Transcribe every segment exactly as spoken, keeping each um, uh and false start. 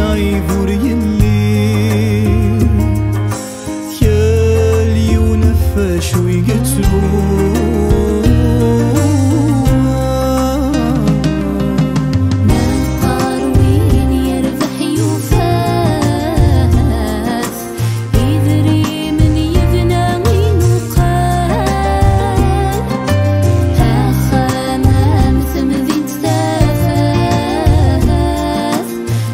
Aybur yelli, kal yiwen ɣef wacu i yettru. Meqqar win yerbeḥ yufa-t, idrimen yebna inuqal, axxam am temdint tafat.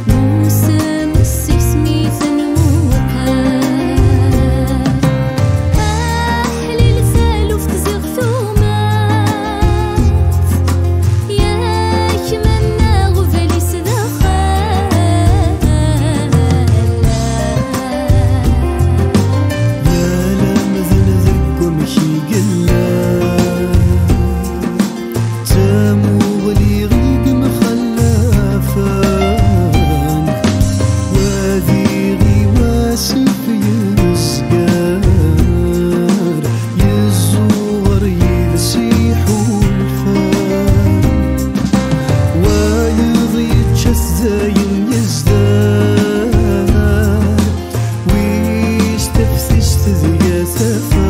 Nusem seg-s mi tenmuqal. Aḥlil taluft ziɣ tumat, yak ma nnaɣ ubali s daxel. Yal amdan deg wamek i yella. D tamuɣli i yemxallafen, wadi i wasif yezger, yezzuɣer yid-s iḥulfan. Wayeḍ yečča-t dayen yezder, wis teftist deg-s tafat.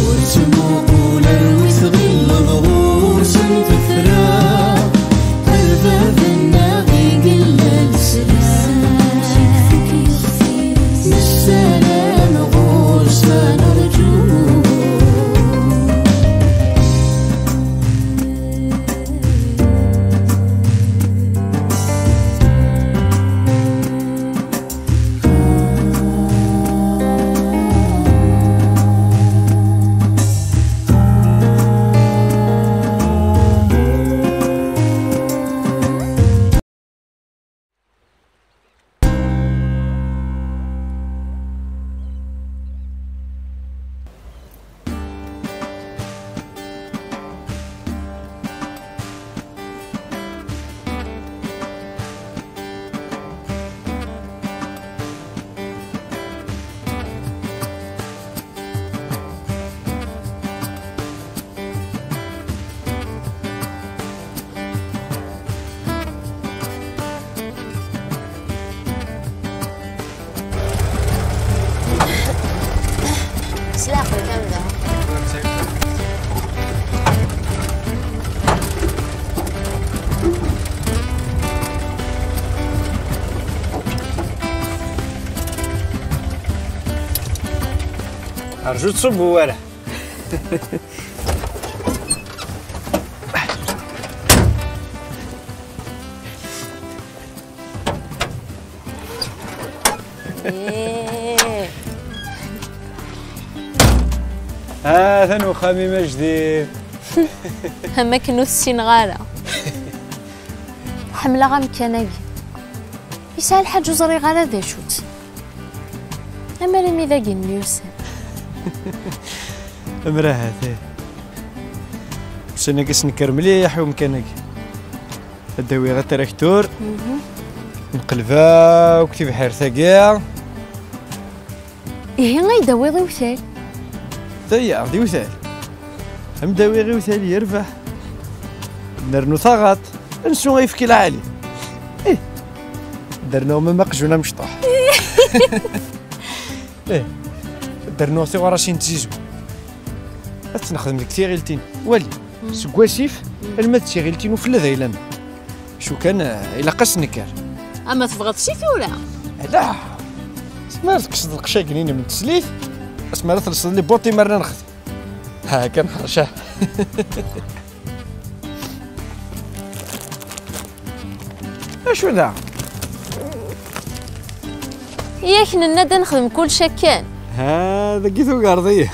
Ur ttmuqul ar wi tɣilleḍ ɣur-sen tefra. Baba-nneɣ i yella lesrar, nessaram ɣur-s ad nerǧu. S leɛqel kan da. Rju ur ttṣubbu ara. Eh. Atan uxxam-im ajdid. Am akken ur t-ssineɣ ara. Ḥemmleɣ amkan-agi. Yesɛa lḥaǧa ur ẓriɣ ara d acu-tt. Amar imi d agenni usan. Amar ahat, eh. Ussan-agi snekkeṛ mliḥ i umkan-agi. Ad d-awiɣ atraktur. Mhm. Nqelb akk tibḥirt-agi. Ihi ay d-awiḍ iwtal? Daya, d iwtal. Am d-awiɣ iwtal yerbeḥ. Nernu taɣaṭ. Ansu ayefki lɛali. Ih. Dernuɣ mem aqjun amecṭuḥ. Ih. Dernuɣ tiɣrasin n tzizwa. Ad tt-nexdem deg tiɣiltin. Wali. Mm. Seg wasif, mm, alma d tiɣiltin ufella d ayla-m. Acu kan, eh, ilaq ad s-nekker. Ama tebɣeḍ si tura. Ala. Asmi ara tekkseḍ lqecc-agi-inem n teslit, asmi ara telseḍ les bottes, imar nexdem. Ha kan ḥerca. Acu da? Yak nenna-d ad nexdem kullec akken. Ha, dagi tugareḍ-iyi.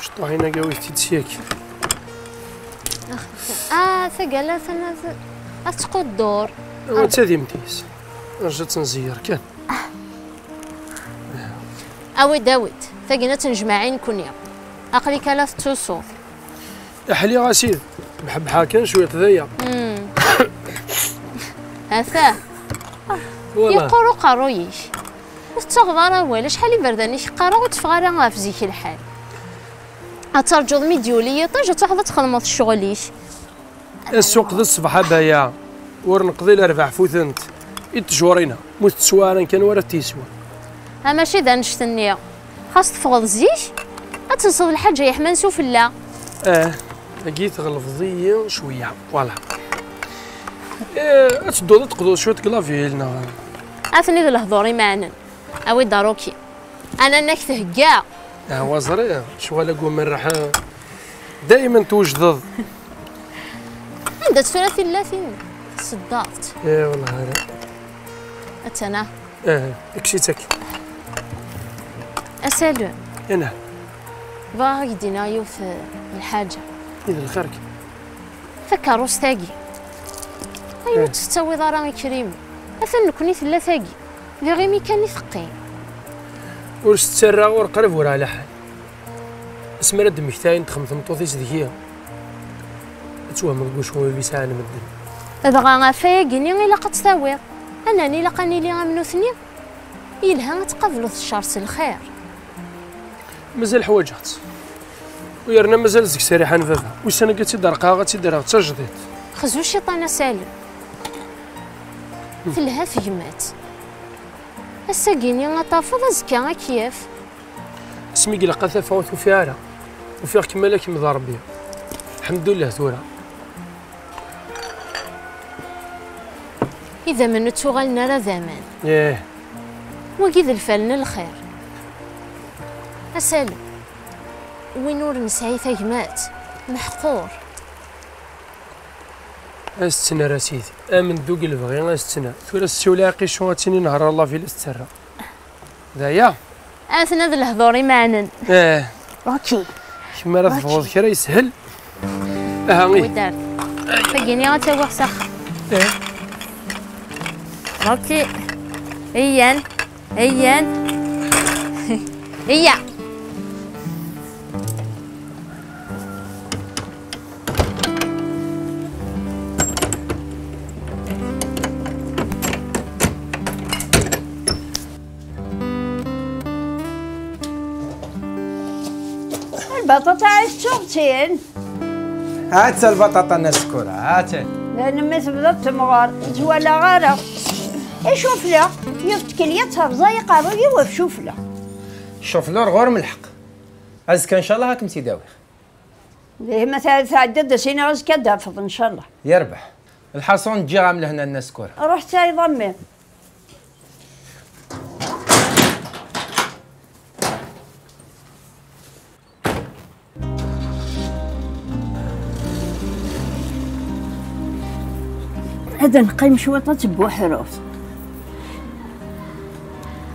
Cṭuḥ-in-agi awit-t-id syagi. Ah, tagala tama ad tettquddur. Wa d tadimt-is. Rju ad tt-nzeyyer kan. Awi-d, awi-d. Tagina ad tt-nejmeɛ i nekkni. Aql-ik ala tettusuḍ. Aḥliɣ a sidi. Bḥebḥeɣ kan cwiṭ d aya. Hmm. Ata. Voilà. Yeqqur uqerruy-ik. Ur tettaɣeḍ ara awal. Acḥal iberdan i k-qqareɣ ur teffeɣ ara ɣef zik lḥal. Ad terǧuḍ mi d-yuli yiṭij, ad truḥeḍ ad txedmeḍ ccɣel-ik. Ssuq d ṣṣbeḥ a baya, ur neqḍi lerbaɛ futent i ttjur-ina, mu tetteswa ara kan wara t-yeswa. A mačči d annect-nni, xas teffɣeḍ zik, ad telseḍ lḥaǧa yeḥman s ufella. Ah, tagi tɣelbeḍ-iyi cwiya, voilà. Eh, ad tedduḍ ad teqḍuḍ cwiṭ deg la ville, neɣ? Atni d lehdur imeɛnen. Awi-d aruki. Ana nnak thegga. Ah, wa ẓriɣ, ccɣel agu merreḥ, daymen twejdeḍ. Anda-tt tura tillatin? Tseddaḍ-tt. Eh, wallah, ara. Attana. Eh, kkes-itt akk. Asalu. Ina. Bɣiɣ ad k-d-iniɣ yiwet, eh, n lḥaǧa. I d lxir-k? Takeṛṛust-agi. Ayen ur tettawiḍ ara ikrimen. Atan nekkni tella tagi. Diɣ imi kan i teqqim. Ur s-ttarra ur qrib ur ɛla ḥal. Asmi ara d-mmektayen texdem tmeṭṭut-is deg-i, ad twehmeḍ deg wacu i sɛan medden. Dɣa ɣef wayagi-nni ilaq ad tt-tawiḍ. Anan ilaq ad nili am nutni? Yelha ad tqableḍ ccer s lxir. Mazal ḥwaǧeɣ-tt. U yerna mazal deg-s rriḥa n baba. Ussan-agi ad tt-id-rqaɣ, ad tt-id-rreɣ d tajdiṭ. Xzu ciṭan a Salim. Telha tegmat. Ass-agi-nni ad tafeḍ, azekka ad k-yaf. Asmi ilaq ad t-afeɣ ur t-ufiɣ ara. Ufiɣ-kem ala kemm d Ṛebbi. Ḥemdullah tura. Idammen ur ttuɣalen ara d aman. Ih. Wagi d lfal n lxir. A Salim, win ur nesɛi tagmat, meḥqur. Asettner a sidi, amen-d deg lebɣi asettner. Tura ssiwel i Ɛqicu ad tini nehṛeɣ la ville ad s-ttarra. D aya? Aten-a d lehdur imeɛnen. Eh. Ok. Kemm ara tebɣuḍ kra yeshel? Aha, ih. Wi dar. Tagini ad tawiɣ s axxam. Eh. Ok. Iyyan. Iyyan. Iyya. Lbaṭaṭa i tettuɣ tin. Hatta lbaṭaṭa n Nna Sekkura, hatta. Lɛelma tebda temɣer, ur tt-walaɣ ara. Icufla, yiwet tkelya terẓa-yi aqerruy-iw ɣef ccufla. Ccufla ur ɣur-m lḥeqq. Azekka, ncallah, ad kem-tt-id-awiɣ. Dih ma tɛ-, tɛeddiḍ d as-iniɣ azekka ad d-tafeḍ, ncallah. Yerbeḥ. Lḥaṣun, ǧǧiɣ-am lehna n Nna Sekkura. Ruḥ tayeḍ a mmi. Ad neqqim cwiṭ ad tebbuḥrut.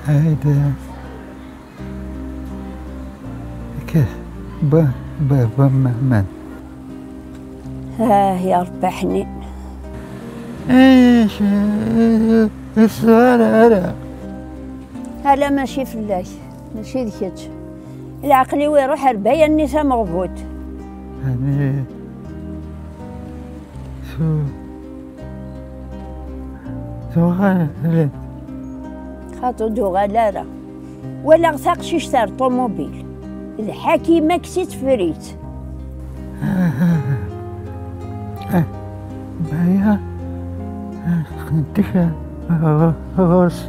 Haydi. Kkes. Ba, ba, ba, ma, man. Ah, ya Ṛebbi ḥnin. Ih, ur ara. Ala mačči fell-ak, mačči d kečč. Leɛqel-iw iruḥ ar Baya-nni tameɣbut. Ɛni tu-, tuɣal-d? Xaṭi ur d-uɣal ara. Walaɣ taqcict ar ṭumubil. D Ḥakima kkes-itt ffer-itt. Baya, tqeddec ɣur-s.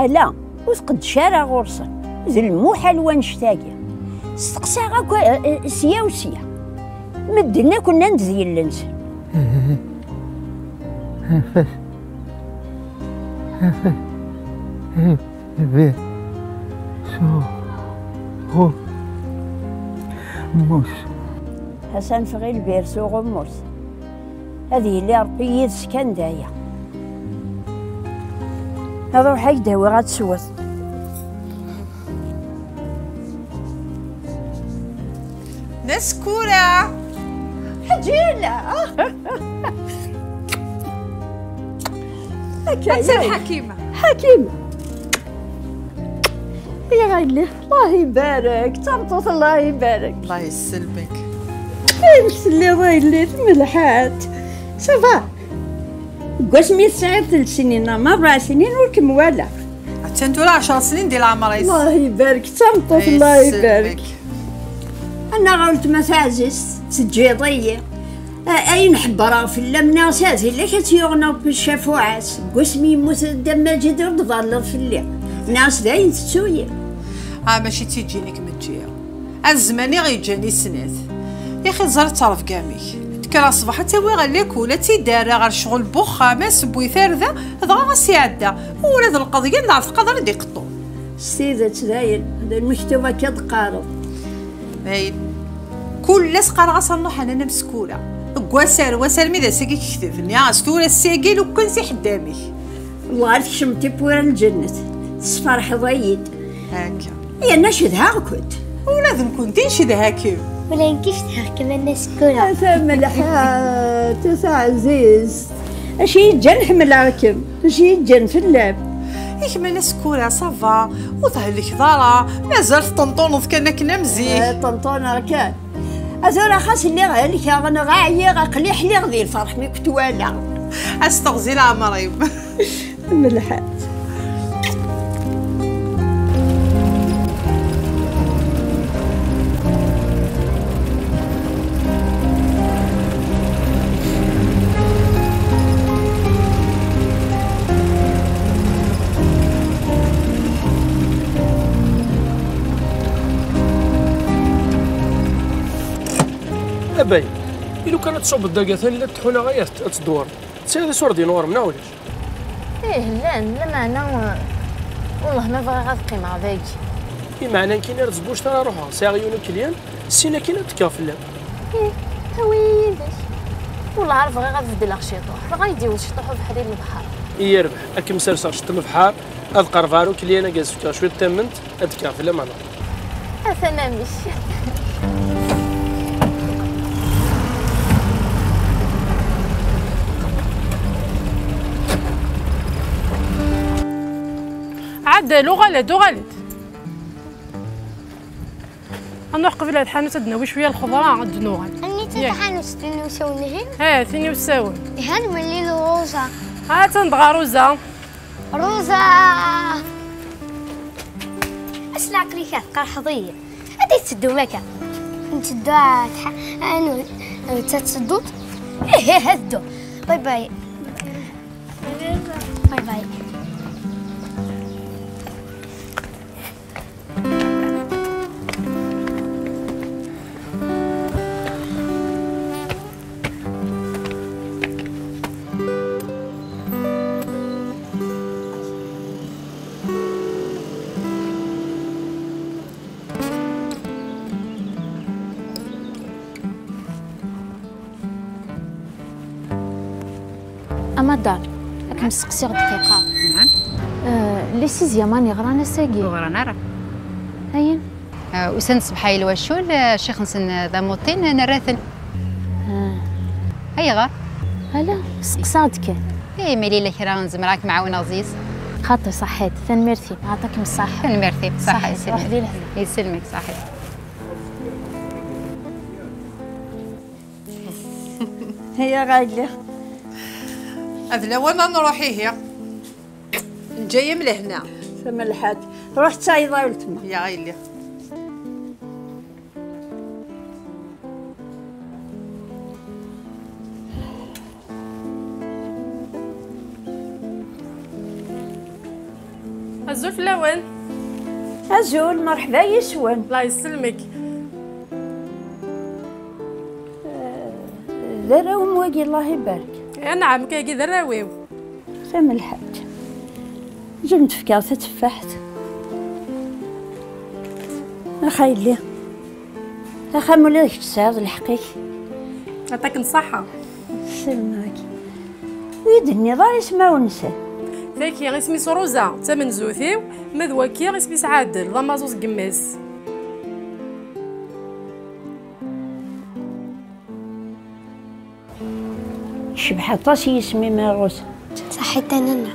Ala, ur tqeddec ara ɣur-sen. D lmuḥal wannect-agi. Steqsaɣ akk, eh, eh, sya u sya. Medden akk nnan-d d yelli-nsen. Afas. Afas. Lbir s uɣummus. Ḥasan fɣi lbir s uɣummus. Ad yili Ṛebbi yid-s kan d aya. Ad ruḥeɣ ad k-d-awiɣ ad tesweḍ. Askura! Ḥǧila! Akka, Atta ya. Ḥakima. Ḥakima. Ya ɣayli, Allah ibarek, d tameṭṭut Allah ibarek. Allah yesselmek. Amek telliḍ a yelli, tmelḥat? Ça va? Deg wasmi tesɛiḍ telt snin, neɣ ma rebɛa snin ur kem-walaɣ. Attan tura ɛecṛ snin di leɛmer-is. Allah ibarek, d tameṭṭut, Allah ibarek. Annaɣ a weltma taɛzizt, teǧǧiḍ-iyi. A-, ayen ḥebbreɣ fell-am, neɣ s azil-ik ad tt-yuɣ neɣ ccafeɛ-as. Deg wasmi yemmut Dda Maǧid ur d-tḍalleḍ fell-i. Neɣ s dayen tettu-yi. Ah, mačči d tiǧin i kem-ǧǧiɣ. A zzman i ɣ-yeǧǧan i snat. Ixi ẓer ttrebga-m-ik. Tekker ṣṣbeḥ ad tawiɣ alakul, ad tt-id-rreɣ ɣer ccɣel n wexxam, asewwi, tarda, dɣa ɣas iɛedda. Ula d lqeḍyan d ɛebd qader i d-iqeṭṭun. S tidet dayen, d lmektub akka d-qqareḍ. Dayen. Kul ass qqareɣ-as a Nnuḥ Anan ameskura. Deg wass ar wass armi d ass-agi i k-ketben. Niɣ-as tura ass-agi lukan s iḥeddam-ik. Wellah ar tkecmeḍ tiwwura n lǧennet, tesferḥeḍ-iyi-d. Akka. Yerna cedhaɣ-kent. Ula d nekkenti ncedha-kem. Ula d nekk cedhaɣ-kem a Nna Sekkura. A tamelḥant, a taɛzizt. Acu yeǧǧan ḥemmleɣ-kem? Acu yeǧǧan fell-am? I kemm a Nna Sekkura, ça va? Ur thelkeḍ ara. Mazal teṭṭenṭuneḍ kan akken am zik. Eh, ṭenṭuneɣ kan. A tura xas lliɣ helkeɣ neɣ ɛyiɣ, aql-i ḥliɣ di lferḥ mi k-twalaɣ. Ad s-teɣzi leɛmer-im. Melḥet. Abay, i lukan ad tṣubeḍ dagi atan la tḥuna ɣaya ad tdewreḍ. Tesɛiḍ isurdiyen ɣur-m neɣ ulac? Ih, llan, lameɛna, uh, wellah ma bɣiɣ ad qqimeɣ dagi. I meɛna nekkini ar tẓebbujt ara ruḥeɣ, sɛiɣ yiwen ukelyan, syin akkin ad tekkeɣ fell-am. Ih, awi-yi yid-k. Wellah ar bɣiɣ ad beddleɣ ciṭuḥ, dɣa i d-yiwet ciṭuḥ ubeḥri n lebḥer. I yerbeḥ, ad kem-serseɣ ciṭ n lebḥer, ad qerbeɣ ar ukelyan-agi ad s-fkeɣ cwiṭ tamment, ad d-kkeɣ fell-am a Nna. Atan amek. Ɛadel, uɣal-d, uɣal-d. Ad nruḥ qbel ar tḥanut ad d-nawi cwiya lxeḍra, ad d-nuɣal. Anita yak taḥanut, tin n usawen-ihin? Eh, tin n usawen. Ihan mlil Ṛuza. Atan dɣa Ṛuza. Ṛuza! Ass leɛqel-ik, tqerḥeḍ-iyi. Anda i tetteddum akka? Nteddu ɣer tḥa-, anu, d ta tsedduḍt? Ih, ih, ad dduɣ. Bye bye. Bye bye. Amadar, ad kem-steqsiɣ dqiqa. Naɛam. Eh, les sixièmes ɣran ass-agi? Ur ɣran ara. Ayen? Eh, usan-d ṣṣbeḥ-a i lwacul, eh, ccix-nsen, eh, d amuṭin, eh, nerra-ten. Ah. Ayɣer? Ala, steqsaɣ-d kan. Eh, ma yella kra nezmer ad kem-ɛawneɣ zzi-s. Xaṭi, ṣaḥḥit, tanemmirt-im, ɛṭakem ṣṣaḥḥa. Tanemmirt-im, ṣaḥḥa, ṣaḥḥit, ruḥ di lehna. Yesselmek, ṣaḥḥit. Hiya ɣayli. Ad lawan ad nruḥ ihi. Nǧa-yam lehna. Tamelḥat. Ruḥ ttayeḍ a weltma. Ya ɣayli. Azul fell-awen. Azul, merḥba yis-wen. Allah yesselmek. Eh, d arraw-im wagi, Allah ibarek. Anɛam, kagi d arraw-iw. Tamelḥant. Zun tefkiḍ tateffaḥt. Ax a yelli. Axxam ula d kečč tesɛiḍ lḥeqq-ik. Ɛṭaken ṣṣaḥa. Sselmek. Ur yi-d-tenniḍ ara ismawen-nsen. Taki isem-is Ṛuza, d tamenzut-iw, ma d waki isem-is Ɛadel, d amaẓu seg yemma-s. Tecbeḥ aṭas yisem-im a Ṛuza. Ṣaḥit a nanna.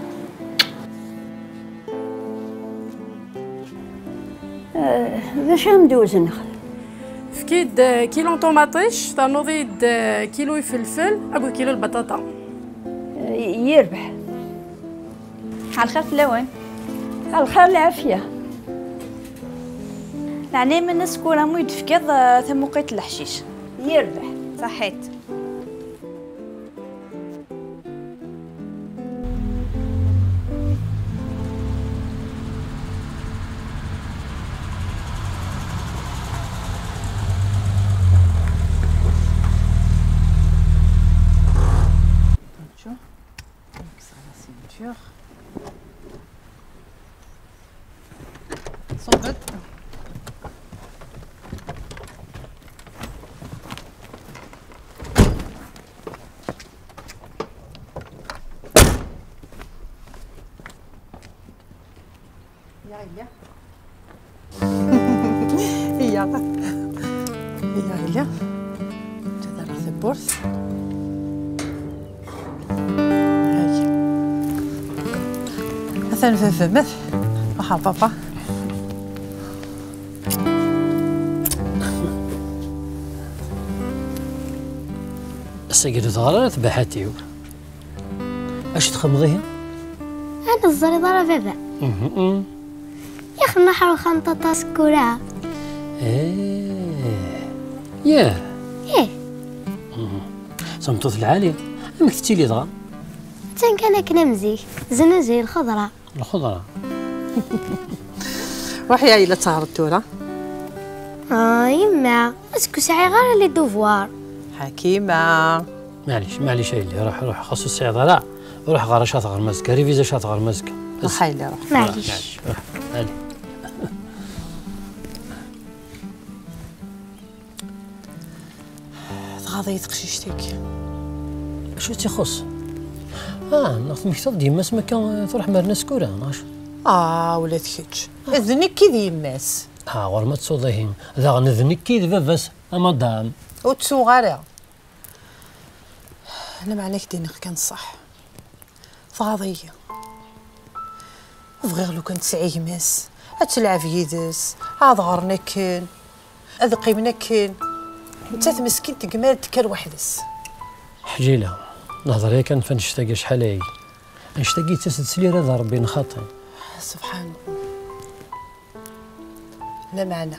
Eh, d acu am d-wezneɣ? Efk-iyi-d, eh, kilu n ṭumaṭic, ternuḍ-iyi-d, eh, kilu ifelfel akked kilu lbaṭaṭa. Eh, yirbeḥ. Ɛelxir fell-awen. Ɛelxir lɛafya. Leɛnaya-m a Nna Sekkura, ma ur yi-d-tefkiḍ, eh, tamuqint n leḥcic. Yirbeḥ. Ṣaḥit. Bonjour. Avec ça, la ceinture. Sans doute. Ya, ya. Iya. Iya, iya. Ǧǧet ara tawwurt. Haya. Atan baba-m. Aha, papa. Ass-agi ur teɣri ara tbaḥat-iw. Acu txedmeḍ ihi? Ur teẓriḍ ara baba. Mhm. Yaxen aḥruxan ṭaṭa Sekkura. Eh. Yah. Ih. Mhm. Tameṭṭut lɛali. Amek tettili dɣa? Attan kan akken am zik. Znuzuy lxeḍra. Lxeḍra. Ruḥ ya yella, ad teɣreḍ tura. Ah, yemma, azekka ur sɛiɣ ara les devoirs. Ḥakima. Maɛlic, maɛlic a yelli, ruḥ, ruḥ, xas ur tesɛiḍ ara, ruḥ ɣer acu ara teɣrem azekka, révise acu ara teɣrem azekka. Ruḥ a yelli, ruḥ. Maɛlic. Maɛlic, ruḥ, ali. Tɣaḍ-iyi teqcict-agi. Acu i tt-ixuṣṣ? Ah, neɣ temmektaḍ-d yemma-s makka truḥ mer Nna Sekkura, neɣ acu? Ah, ula d kečč. D nekk i d yemma-s. Ah, ɣur-m ad tettuḍ ihi. Daɣen d nekk i d baba-s, a madame. Ur ttuɣ ara. Lameɛna ad k-d-iniɣ kan ṣṣeḥ. Tɣaḍ-iyi. Bɣiɣ lukan tesɛi gma-s, ad telɛeb yid-s, ad ɣren akken, ad qqimen akken. Nettat meskint gma ad tekker weḥd-s. Ḥǧila, nehder yakan ɣef annect-agi acḥal ayagi. Annect-agi yettas-d s lira d Rebbi n xaṭi. Subḥan. Lameɛna,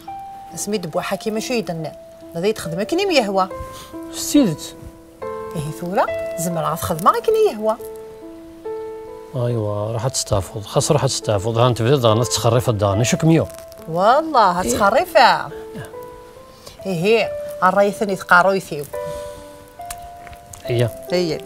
asmi d-tewwa Ḥakim acu i d-tenna? Ad iyi-texdem akken i m-yehwa. S tidet? Ihi tura, zemreɣ ad xedmeɣ akken i yehwa. Aywa, ruḥ ad testeɛfuḍ. Xas ruḥ ad testeɛfuḍ, ha tebdiḍ daɣen ad tettxerrifeḍ daɣen. Acu kem-yuɣ? Wallah, ad ttxerrifeɣ. Ihi, ṛṛay atan i tqerruyt-iw. Iyya. Iyya.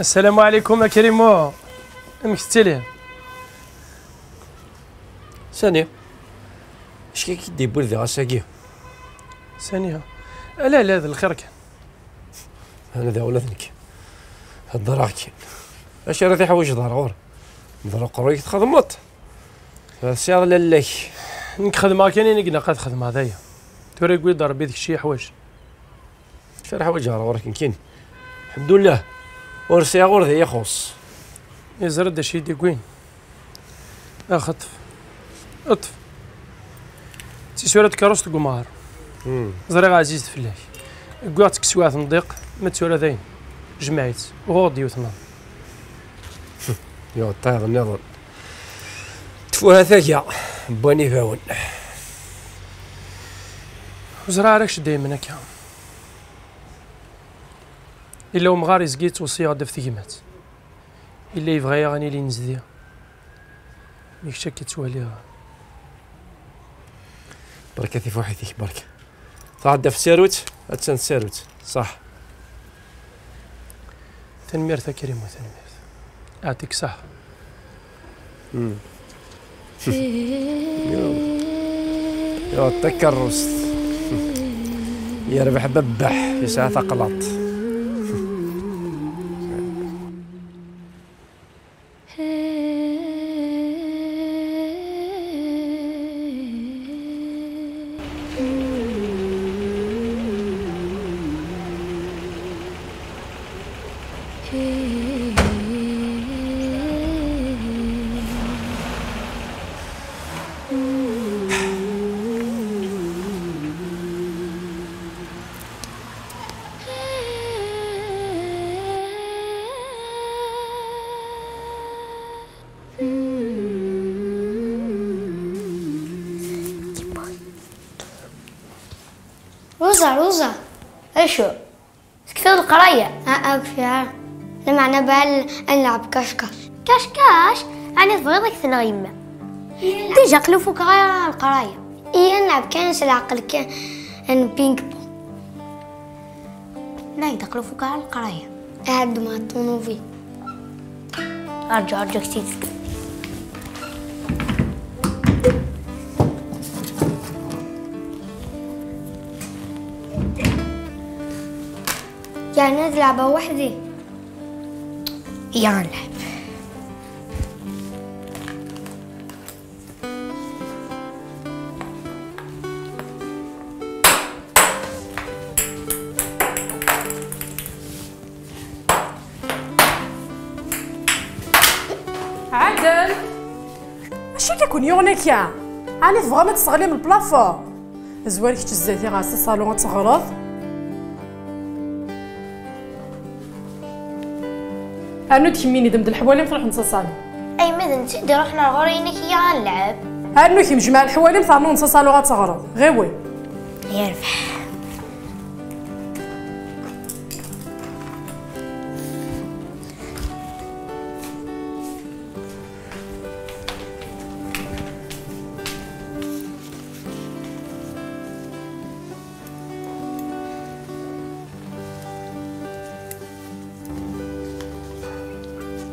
السلام عليكم يا كريمو. Amek tettili? Sani? Acu i k-id-yewwin diɣ ass-agi? Sani, ha? Ala, ala, d lxir kan. Ana daɣ ula d nekk. Heddreɣ kan. Acu ara tiḥwaǧeḍ ar ɣur-i? Meḍleq ɣur-k txedmeḍ. Tesɛiḍ lalla-k. Nekk xedmeɣ kan ayen i ilaq ad xedmeɣ, d aya. Tura yewwi-d Rebbi d kečč i yeḥwaǧ. Acu ara ḥwaǧeɣ ar ɣur-k nekkini? Lḥemdullah, ur sɛiɣ ur d iyi-ixuṣṣ. Yeẓra-d acu i d-yewwin. Axeṭṭef. Ṭṭef. D tisura n tkeṛṛust deg umɣar. Hmm. Ẓriɣ ɛzizet fell-ak. Wwiɣ-tt deg teswiɛt n ddiq, ma d tura dayen. Jmeɛ-itt, uɣeɣ-d yiwet nniḍen. Yuɣ ṭṭayeḍ nniḍen. Tfuha taga, wwan ibawen. Ur ẓriɣ ara kečč daymen akka. Yella umɣar izga yettweṣṣi-aɣ-d ɣef tegmat. Yella yebɣa-yaɣ ad nili nezdi. Mi kečč akka ttwaliɣ. Berka tifuḥit-ik, berka. Tɛedda ɣef tsarut, attan tsarut. Ṣaḥ. Tanemmirt a Krim, tanemmirt. Ɛṭik ṣaḥ. Mm. Yuɣ-d takeṛṛust. Yerbeḥ bebbeḥ, yesɛa taqlaṭ. Ṛuza, Ṛuza. Acu? Tekfiḍ leqraya? Ah, ah, kfiɣ. Lameɛna bɣiɣ ad nlɛeb kac-kac. Kac-kac? Ɛni tebɣiḍ ad k-tenɣ yemma? Dija aql-i ur fukeɣ ara leqraya. Iyya ad nlɛeb kan s leɛqel kan, n ping-pong. Nniɣ-ak-d aql-i ur fukeɣ ara leqraya. Ɛad ma ṭunubil. Arǧu, arǧu, ktib. Yeɛni ad leɛbeɣ weḥd-i? Iyya ad nleɛb. Ɛadel! Acu i k-ken-yuɣen akka? Ɛni tebɣam ad tesseɣlim le plafond? Zwir kečč zdat-i ɣer ṣaṣalu ad teɣreḍ. Rnu-d kemmini, ddem-d leḥwal-im truḥeḍ ṣaṣalu. Ay ma d netta i d-iruḥen ar ɣur-i, inek-iyi ad nlɛeb. Rnu kemm jmeɛ leḥwal-im ternuḍ ṣaṣalu ad teɣreḍ. Ɣiwel. Yerbeḥ.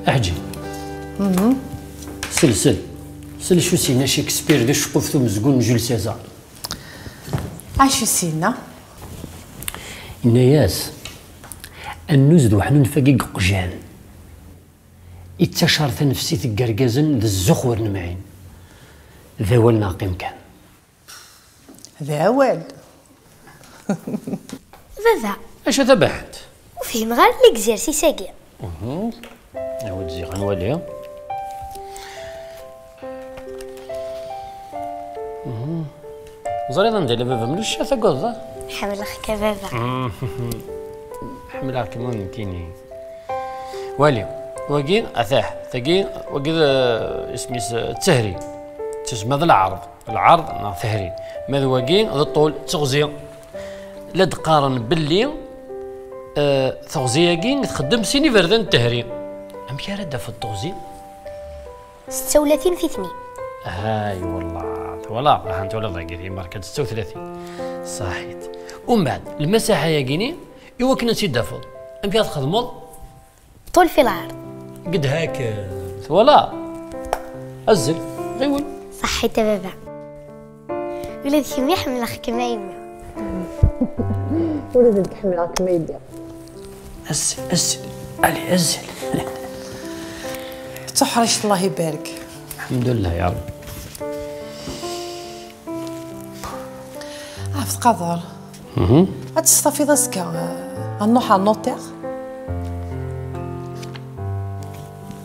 Aḥǧi. Sel, sel. Sel acu s-yenna Shakespeare di Cqufet Umezgun n Jules César. Acu s-yenna? Yenna-yas, annuz d weḥnunef-agi n yeqjan, ittacar tanefsit deg yergazen d zzux ur nemɛin. D awal neɣ qqim kan. D awal. Baba. Acu a tabaḥant? Ur fhimeɣ ara l'exercice-agi. Mhm. Awi-d ziɣ ad nwali. Mhm. Ẓriḍ anda yella baba-m? Luca, tagadeḍ? Ḥemmleɣ-k a baba. Mhm. Ḥemmleɣ-kem ur nekkini. Wali, wagi, atah, tagi, wagi d, eh, isem-is, eh, d tehri. Tusemma d lɛerḍ. Lɛerḍ neɣ tehri. Ma d wagi, d ṭṭul, d teɣzi. La d-qqaren belli, eh, teɣzi-agi txeddem sin iberdan n tehri. Amek ara d-tafeḍ teɣzi? Setta u tlatin titni. Hay wallah, twalaḍ, aha, twalaḍ dagi, di Merka d setta u tlatin. Ṣaḥit. Umbeɛd, lmasaḥa-yagini, i wakken ad tt-id-tafeḍ, amek ara txedmeḍ? Ṭul fi lɛerḍ. Qed hak, twalaḍ? Azzel, ɣiwel. Ṣaḥḥit a baba. Ula d kemmi ḥemmleɣ-kem a yemma. Ula d nekk ḥemmleɣ-kem a yelli. Azzel, azzel. Allez, azzel. D tuḥrict, Allah ibarek. Lḥemdullah ya Rebbi. Ɛebd Qader. Mhm. Ad testafiḍ azekka, eh, ad nruḥ ɣer notaire?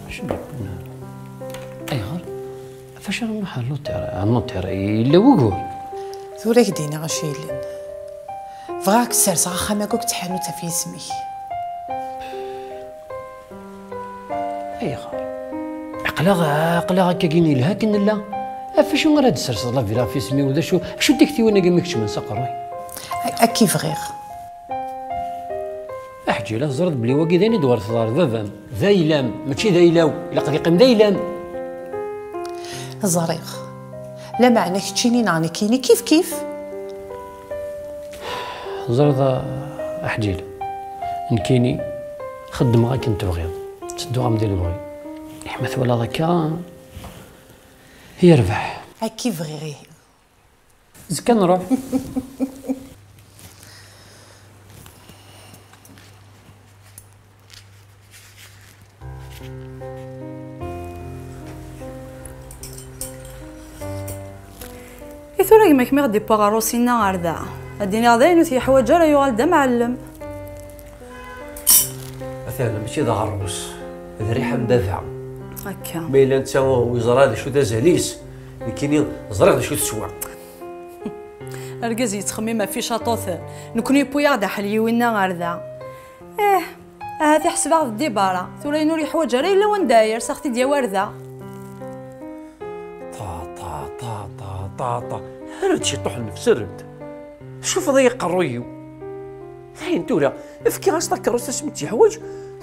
Acu d-yewwin? Ayɣer? Ɣef wacu ara nruḥ ɣer notaire? Ɣer notaire, yella wugur? Tura ad k-d-iniɣ acu yellan. Bɣiɣ ad k-sserseɣ axxam-agi akked tḥanut ɣef yisem-ik. Ayɣer? Aql-aɣ, aql-aɣ akkagi yelha akken nella. Ɣef wacu ara d-tesserseḍ la villa ɣef yisem-iw? D acu, acu n tiktiwin-agi mi keččmen s aqerruy? Ak-, akka i bɣiɣ. Aḥǧi, la teẓriḍ belli wagi d ayen i d-werteḍ ɣer baba-m. D ayla-m, mačči d ayla-w. Ilaq ad yeqqim d ayla-m. Ẓriɣ. Lameɛna keččini neɣ nekkini kif kif. Teẓriḍ a, a Ḥǧil, nekkini xeddmeɣ akken tebɣiḍ, ttedduɣ-am di lebɣi. Ihi ma twalaḍ akka, yerbeḥ. Akka i bɣiɣ ihi. Zekka nruḥ. Tura gma-k mi ɣ-d-iwwa ɣer Rusinna ɣer da, ad d-iniɣ d ayen ur t-yeḥwaǧ ara, yuɣal d amɛellem. Atan mačči d aɣerrus, d rriḥa n baba. Akka. Ma yella netta ur yeẓra d acu d azal-is, nekkini ẓriɣ d acu teswa. Argaz yettxemmim ɣef icaṭuten. Nekkni yewwi-yaɣ-d aḥel yiwinna ɣer da. Eh, ahat iḥseb-aɣ d dibara. Tura ayen ur yeḥwaǧ ara yella wanda yers aɣ-t-id-yawi ar da. Ṭa, ṭa, ṭa, ṭa, ṭa, ṭa. Err-d ciṭuḥ nnefs, err-d. Tcufiḍ ay aqerruy-iw. Dayen tura, efkiɣ-as takeṛṛust asmi tt-yeḥwaǧ,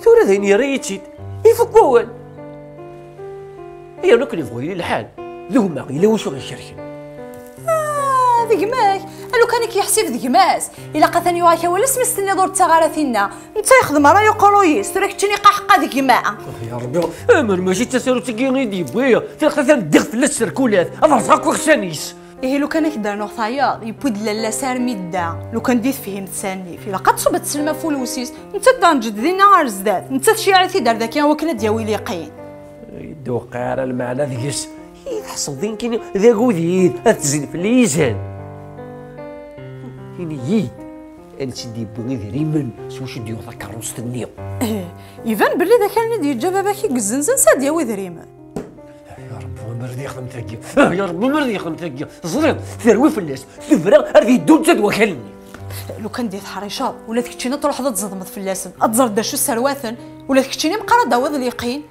tura dayen yerra-yi-tt-id. Ifuk wawal. Yerna akken yebɣu yili lḥal, d gma yella wacu ɣ-icerken. Ah, d gma-k? A lukan i k-yeḥsib d gma-s, ilaq atan yuɣ-ak awal asmi s-tenniḍ ur ttaɣ ara tinna. Netta yexdem ara yuqerruy-is, tura keččini qaḥqa d gma. Ah, ya Rebbi, amer mačči d tasarut-agi i d-yewwi, tilaq atan ddiɣ fell-as s rkulat, ad rẓeɣ akk iɣsan-is. Ihi lukan ad k-d-rnuɣ tayeḍ, yewwi-d lalla-s armi d da. Lukan di tefhimt s annif, ilaq ad tṣubb ad teslem ɣef ulwes-is. Nettat d anǧed dinna ar zdat, nettat ciɛi-t-id ar daki awakken ad d-yawi liqin. Ur d-tewqiɛ ara lmeɛna deg-s. I tḥesbeḍ-iyi nekkini d agudid, ad tezzi fell-i yizan? Ini-yi-d, ansi d-yewwi idrimen s wacu d-yuɣ takeṛṛust-nni? Eh, iban belli d akal-nni d-yeǧǧa baba-k i yezzenzen s ad d-yawi idrimen. Ah, ya Rebbi, amer d yexdem tagi. Ah, ya Rebbi, amer d yexdem tagi. Ẓriɣ, terwi fell-as. Tebra ar d yeddu netta d wakal-nni. Lukan di teḥriceḍ, ula d keččini ad truḥeḍ ad tzedmeḍ fell-asen. Ad tẓreḍ d acu sserwaten, ula d keččini meqqar ad d-tawiḍ liqin.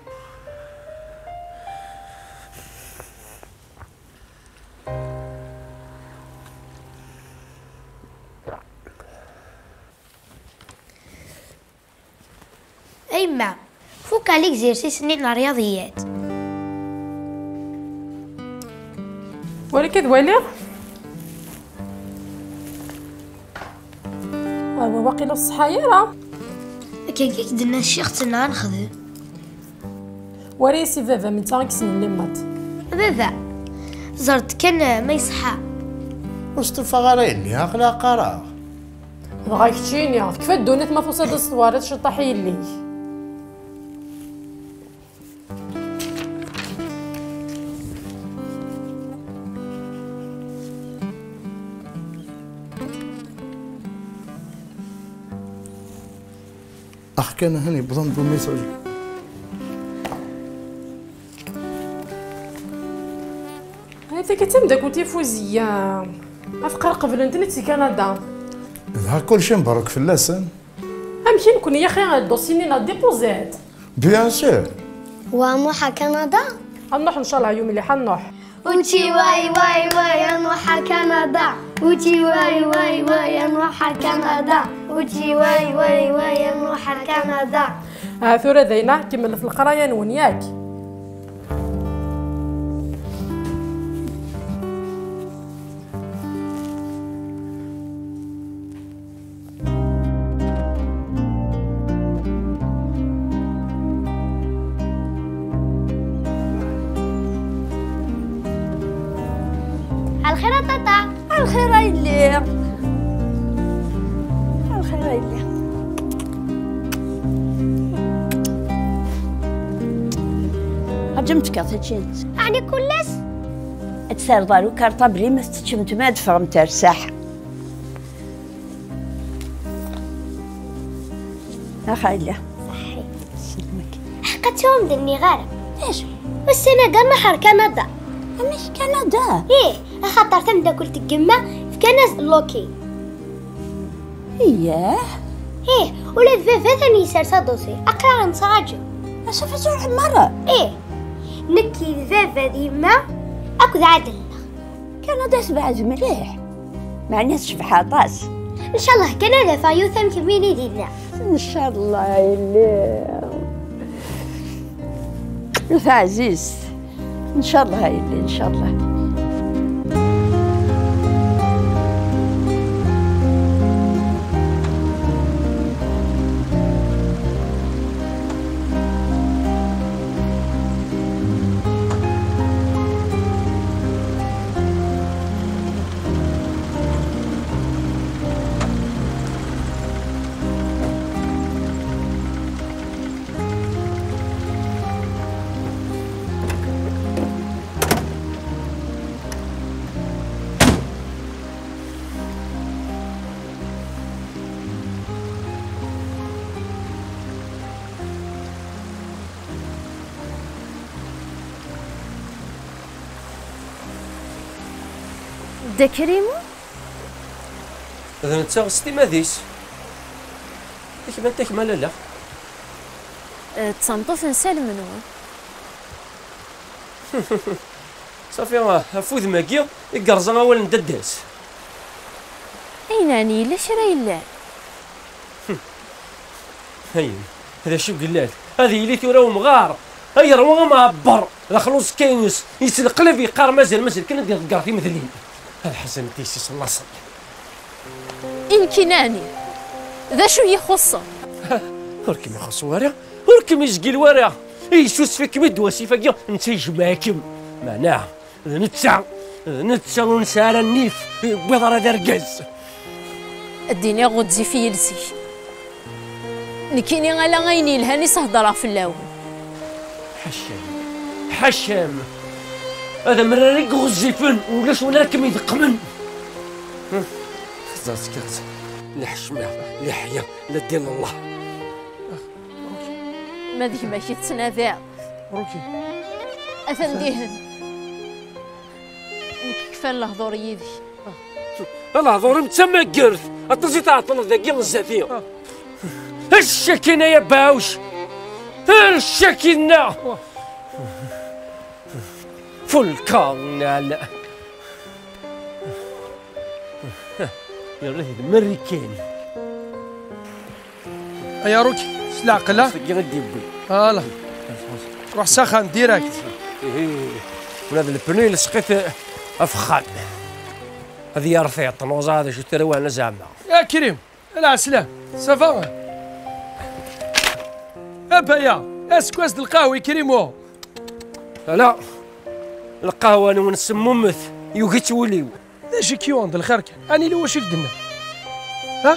A yemma, fukeɣ l'exercice-nni n ryaḍiyat. Wali ad waliɣ. Awa, waqila ur tṣeḥḥa ara. Akken i k-d-nna ccix-tt neɣ ad nexdem. Wali-as i baba-m, netta i yessnen les maths. Baba, ẓer-d kan, eh, ma iṣeḥḥa. Ur stufaɣ ara yelli, aql-aɣ qqareɣ. Dɣa keččini, tekfa ddunit ma tusiḍ-d s tewriḍ ciṭṭaḥ i yelli-k. Ax kan ahan yewweḍ-d umessage. Ay, tagi d tameddakelt i Fuziya. Afqar qeblen-ten-id si Kanada. Dɣa kulci mberrek fell-asen. Amek i nekkni yaxi, ddusyi-nni neɣ dipuzat? Bien sûr. Wa nruḥ a Kanada? Ad nruḥ ncallah, yum mliḥ ad nruḥ. Uti way way way, ad nruḥ a Kanada. Uti way way way, ad nruḥ a Kanada. Uti way way way, ad nruḥ a Kanada. Ah, tura dayna, kemmlet leqraya-nwen, yak? Ɛelxir a ṭaṭa. Ɛelxir a yelli. Ɛelxir a yelli. Ǧǧemt kan taččint. Ɛni kul ass? Ad terḍel ukarṭabli ma teččemt ma ad ffɣemt ar ssaḥa. Ax a yelli. Ṣaḥḥi. Sellmek. Ḥqa tura ur m-d-nniɣ ara. Acu? Ussan-agi nruḥ ar Kanada. Amek Kanada? Ih, axaṭer tameddakelt n yemma fkan-as-d loki. Iyah? Ih, ula d baba atan yessers aḍusi. Aql-aɣ nettraǧu. Acu ɣef tura merra? Ih. Nekk d baba d yemma akked Ɛadel-nneɣ. Kanada tebɛed mliḥ. Meɛna tecbeḥ aṭas. Ncallah kan ad afeɣ yiwet am kemmini dinna. Ncallah a yelli. Taɛzizt. Ncallah a yelli, ncallah. Dda Krim? D netta s timmad-is. Takmalt-ik ma lala? Eh, d tameṭṭut n Salem-nwen. Safi, ɣef wudem-agi i yerẓa awal n dadda-s. Ayen ɛni yella kra yellan? Ayen, d acu yellan? Ad yili tura umɣar, ay yerwa amɛebber, d axluṣ kan-ines, yettleqlib yeqqar mazal, mazal kan ad iḍegger timedlin. Ad ḥeznen tiyessi s laṣel. I nekkini ɛni? D acu i yi-ixuṣṣen? Ur kem-ixuṣṣ wara, ur kem-izgil wara. Yessusef-ikem-id wasif-agi, netta yejmeɛ-ikem. Meɛna, d netta, d netta ur nesɛi ara nnif, yewwiḍ ara d argaz. Ad d-iniɣ ɣezzif yiles-ik. Nekkini ala ayen yelhan i s-heddreɣ fell-awen. Ḥaca-m, ḥaca-m. Ad amrar i iɣezzifen, ulac win ara kem-ideqqmen. Xẓer-tt kan, la ḥecma, la ḥya, la ddin n Allah. Ma d gma-k i tettnadiḍ. Ruki. Atan dihin. Nekk kfan lehdur yid-k. Lehdur-im d tamagart. Aṭas i tɛeṭṭleḍ dagi zdat-i. Ečč akkin ay abeɛɛuc. Ečč akkin-nna. Fulka nal. Yerra-t d Marikan. Ay Aruki, s leɛqel, ah? Seg i d-yewwi. Ala. Ruḥ s axxam, direct. Ihi, ula d lepnu yelseq-it afexxan. Ad yertiṭ, nuẓa d acu tarwa-nni zeɛma. Ya Krim, lɛeslama, ça va? A Baya, aseggas d lqahwa i Krim, oh. Ala, lqahwa-nwen semmummet, yugi-tt wul-iw. D acu i k-yuɣen d lxir kan? Ɛni yella wacu i k-d-nniɣ? Ha?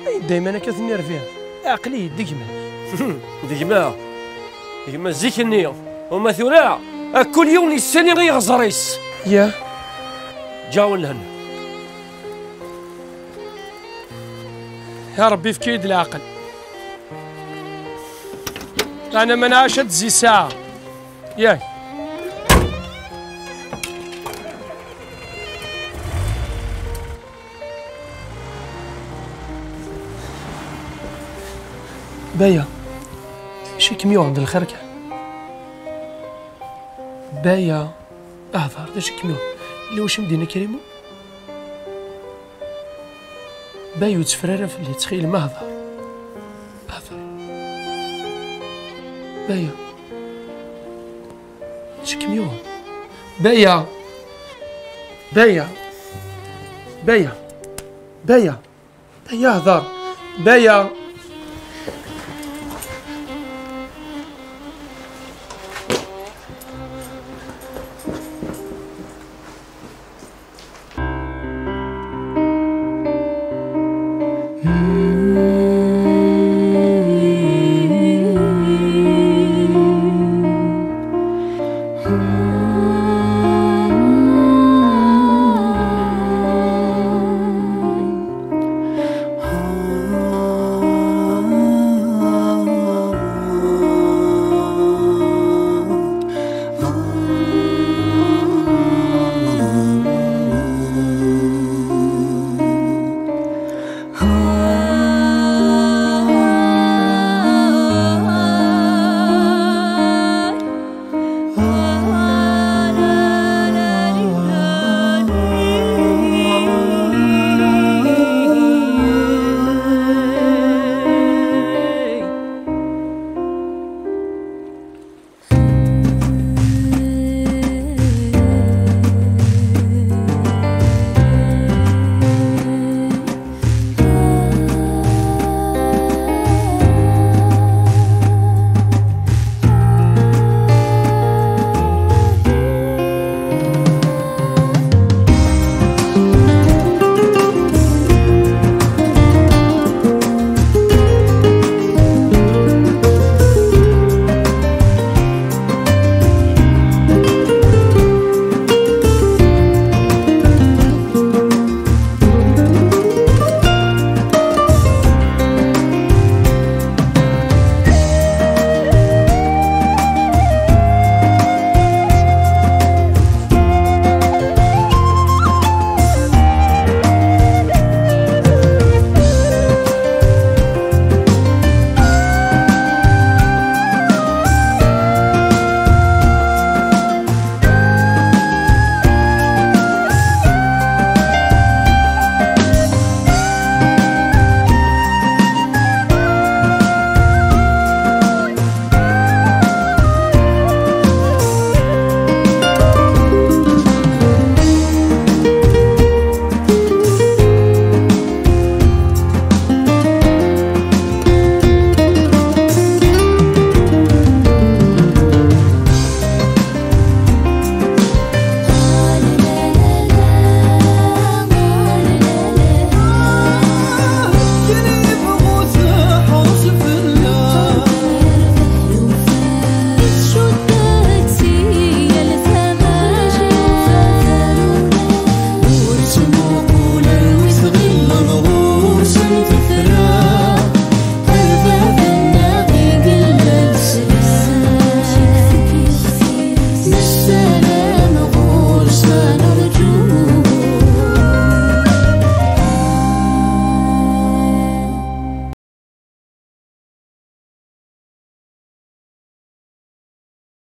Ay dayman akka tennerviḍ. Aql-iyi d gma-k. D gma? Gma zik-nni. Uma tura, a kul yiwen yessani i yiɣẓer-is. Ya. Ǧawen lhen. Ya Ṛebbi, efk-iyi-d leɛqel. Meɛna ma nɛac ad d-tezzi ssaɛa. Yak. Baya, acu i kem-yuɣen d lxir kan? Baya, hder, d acu i kem-yuɣen? Yella wacu i m-d-yenna Krim? Baya, ur tteffer ara fell-i, ttxil-m, hder. Hder. Baya. Acu i kem-yuɣen? Baya! Baya! Baya! Baya! Baya, hder! Baya!